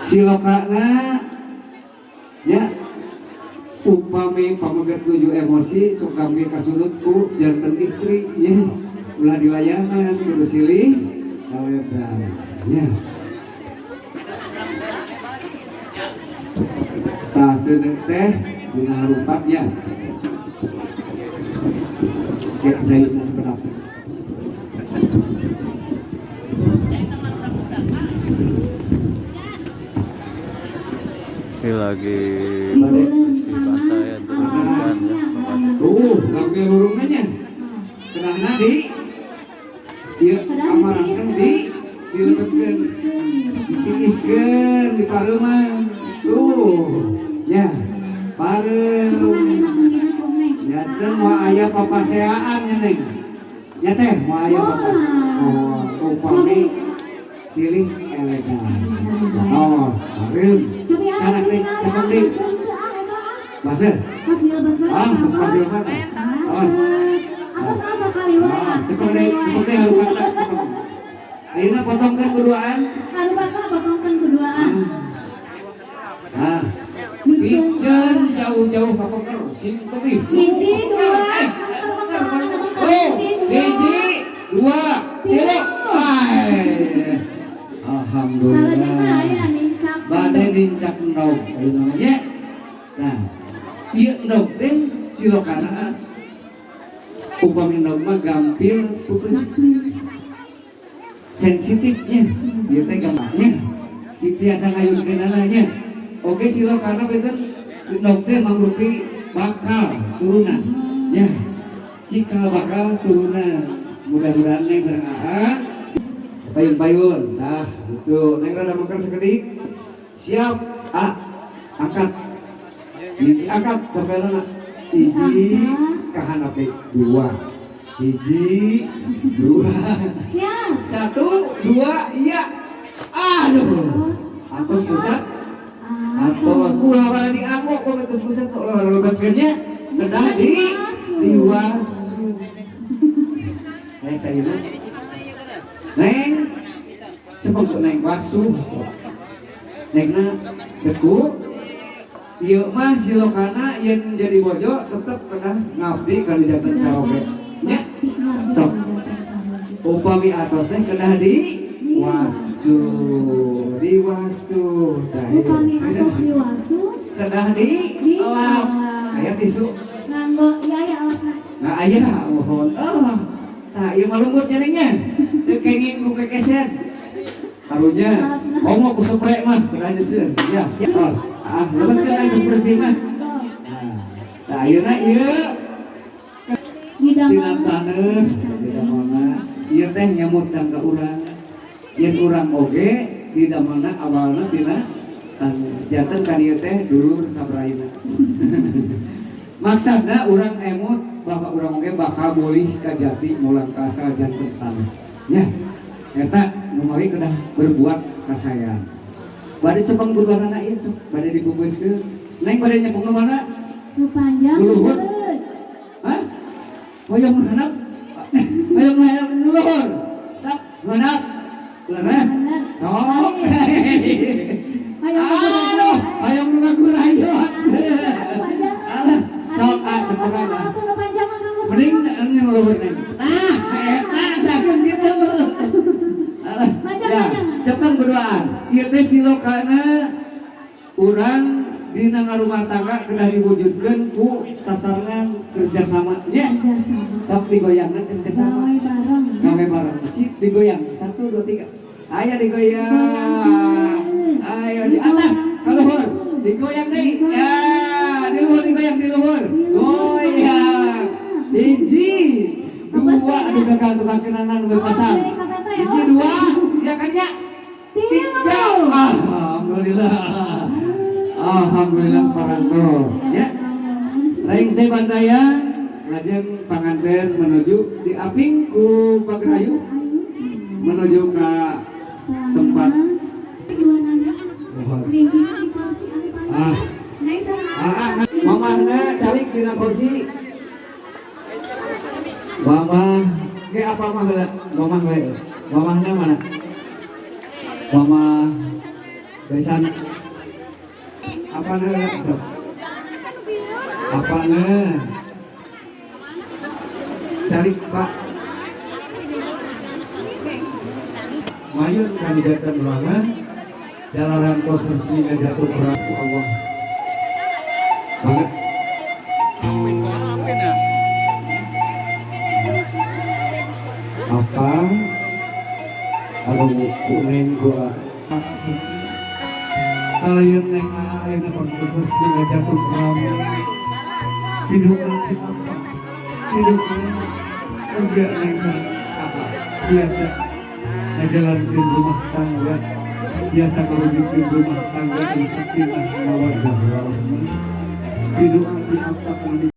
Silokana nya upami pameget nuju emosi sok gampil kasundut ku janten istri nya ulah dilayanan kudu silih kaledan nya. Tah seuneu teh dina harupat nya. Kayak cai sakedap. Ini lagi Di bulan sisi pantai panas atau ikan ya, sobat. Tuh, gampil hurungna nya. Kedahna di ieu Kedah amarahkeun di dilebetkeun, ditiiskeun di pareuman. Tuh, nya pareum. Nya teh moal aya papaseaan nya Neng. Nya teh moal aya papaseaan. Oh, upami silih elegan. Tos, pareum. Sanak deui, cekap deui. Baseuh. Ah, geus baseuh mah. Tos. Ah, cekap deui harupatna, cekap. Ayeuna potongkeun kuduaan. Harupatna potongkeun kuduaan. Ah. Piceun jauh-jauh ka pengker sing tebih. Hiji, dua, Oh, hiji, dua, tilu. Ai. Alhamdulillah. Salajengna aya nincak. Bade nincak endog ayeuna mah nya. Nah, ieu endog teh silokana upami endog mah gampil pupus sensitifnya ieu teh gampangnya sing tiasa ngayunkeunana nya. Oke silokana benten endog teh mangrupi bakal turunan nya. Cikal bakal turunan. Mudah-mudahan neng sareng aa payun-payun tah gitu. Neng rada makan sekedik. Siap, ah, angkat. Hiji angkat tempelna. Hiji kahandap deui, dua. Hiji, dua. Siap. Satu, dua, iya. Aduh. Atos pucat. Atos ulah wara dianggo kok atos pucat ulah wara lebetkeun nya. Kedah di diwasu. Neng sayeuna. Neng cepeng ku neng wasuh. Nengna deku. Ieu mah silokana yen jadi bojo tetep kedah ngabdi ka janten caroge. Nya. Sok. Upami atos teh kedah di wasuh, diwasuh. Tah ieu. Upami atos diwasu, Kedah di elap. Aya tisu. Nganggo ieu aya alatna. Nah aya mohon. Oh. Tah ieu mah lumut nya Neng nya. Teu kenging ku kekeset. Karunya komo ku spray mah kedah nyeuseun. Ya, siap. Oh, ah lebetkeun geus bersih mah. Nah, ayeuna ieu tina taneuh didamelna ieu teh nyemutan ka urang. Yen urang oge didamelna awalna tina taneuh. Janten ka dieu teh dulur sabraina. Maksudna urang emut bapak urang oge bakal bolih ka jati mulang ka asal janten taneuh. Nya eta nu mari kedah berbuat kasaean. Bade cepeng kuduanana ieu sok bade dibungkuskeun. Neng bade nyepeng nu mana? Nu panjang. Nu luhur. Hah? Hoyong nu handap? Hoyong nu handap nu luhur. Sok nu handap. Leres. Sok. Aduh, hoyong nu ngagurayot. Alah, sok ah cepengan ah. Mending nu luhur neng. Tah, eta sakeun kitu. Alah, ya, cepeng berduaan. Ieu teh silokana urang dina ngarumah tangga kedah diwujudkeun ku sasarengan kerjasama nya. Kerjasama. Sok digoyangna kerjasama. Gawe bareng. Gawe bareng. Sip digoyang. 1 2 3. Ayo digoyang. Ayo di atas ka luhur. Digoyang deui. Ya, di luhur digoyang di luhur. Goyang. Hiji, dua, aduh gagal tukang kenanan nu pasang. Hiji, dua, ya kan ya? Tiga. Alhamdulillah. Alhamdulillah parantos ya. Rengse Bantayan lajeng panganten menuju di aping ku Pagerayu menuju ke tempat. Ah, ah, ah, mamahna calik dina kursi. Mamah, ge apa mah heula? Mamah we. Mamahna mana? Mamah Besan apa nih sok? Apa nih? Cari Pak. Mayun kami datang ruangan jalanan kos resmi ngajatuh perahu Allah. Banget. Apa? Aduh, kuning gua. Kalian neng ayeuna pangkhusus ngajatuh perahu. Hidup nanti apa? Hidup enggak neng apa? Biasa ngajalankeun rumah tangga, biasa ngarujukkeun rumah tangga sakinah mawaddah warahmah. Hidup nanti apa?